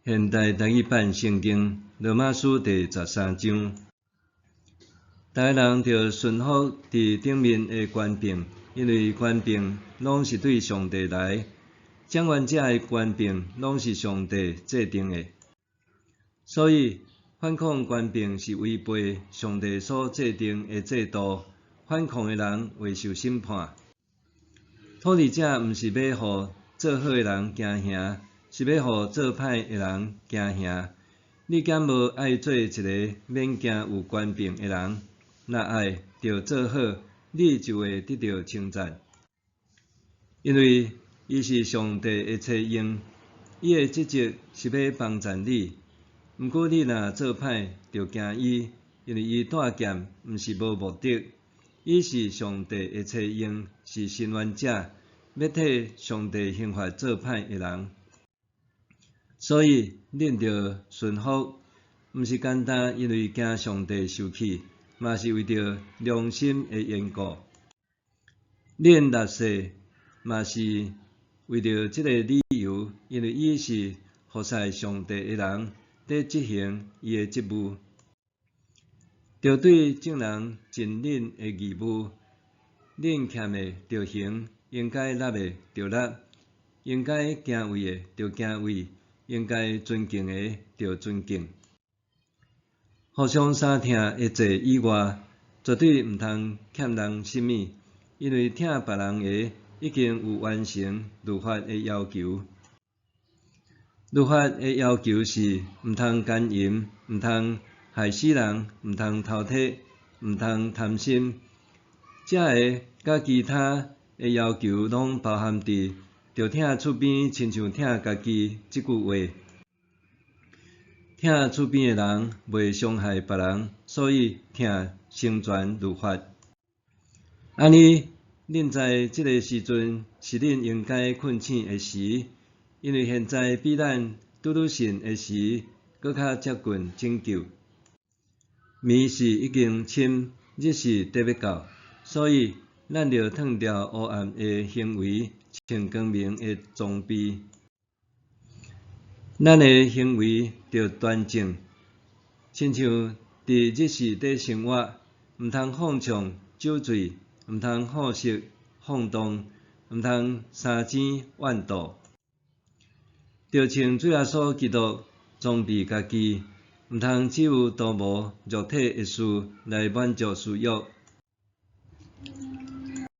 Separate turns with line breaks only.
現代台語版聖經羅馬書第十三章，逐个人著順服佇頂面的權柄，因為權柄攏是對上帝來，掌權者的權柄攏是上帝制定的，所以反抗權柄是違背上帝所制定的制度，反抗的人會受審判。統治者毋是欲予做好的人驚嚇，是欲予做歹的人驚嚇。你敢無愛做一个免驚有權柄的人？若愛，就做好，你就會得著稱讚。因為伊是上帝的差役，伊的職責是欲幫贊你。毋過你若做歹，就驚伊，因為伊帶劍毋是無目的。伊是上帝的差役，是伸冤者，欲替上帝刑罰做歹的人。所以，恁著順服，毋是干焦因為驚上帝受氣，嘛是為著良心的緣故。恁立誓嘛是為著這个理由，因為伊是服侍上帝的人，佇執行伊的職務。著對眾人盡恁的義務，恁欠的著還，應該納的著納，應該敬畏的著敬畏，應該尊敬的著尊敬。互相相疼的債以外，絕對毋通欠人啥物，因為疼別人的已經有完成律法的要求。律法的要求是毋通姦淫，毋通害死人，毋通偷提，毋通貪心。這个佮其他的要求攏包含佇著疼厝邊親像疼家己這句話。疼厝邊的人袂傷害別人，所以疼成全律法。按呢，恁知這个時陣是恁應該睏醒的時，因為現在比咱拄拄信的時閣較接近拯救。暝時已經深，日時綴欲到，所以咱著脫掉黑暗的行為，穿光明的裝備。咱的行為著端正，親像佇日時佇生活，毋通放暢酒醉，毋通好色放蕩，毋通相爭怨妒。著穿主耶穌基督裝備家己，毋通只有圖謀肉體的事來滿足私欲。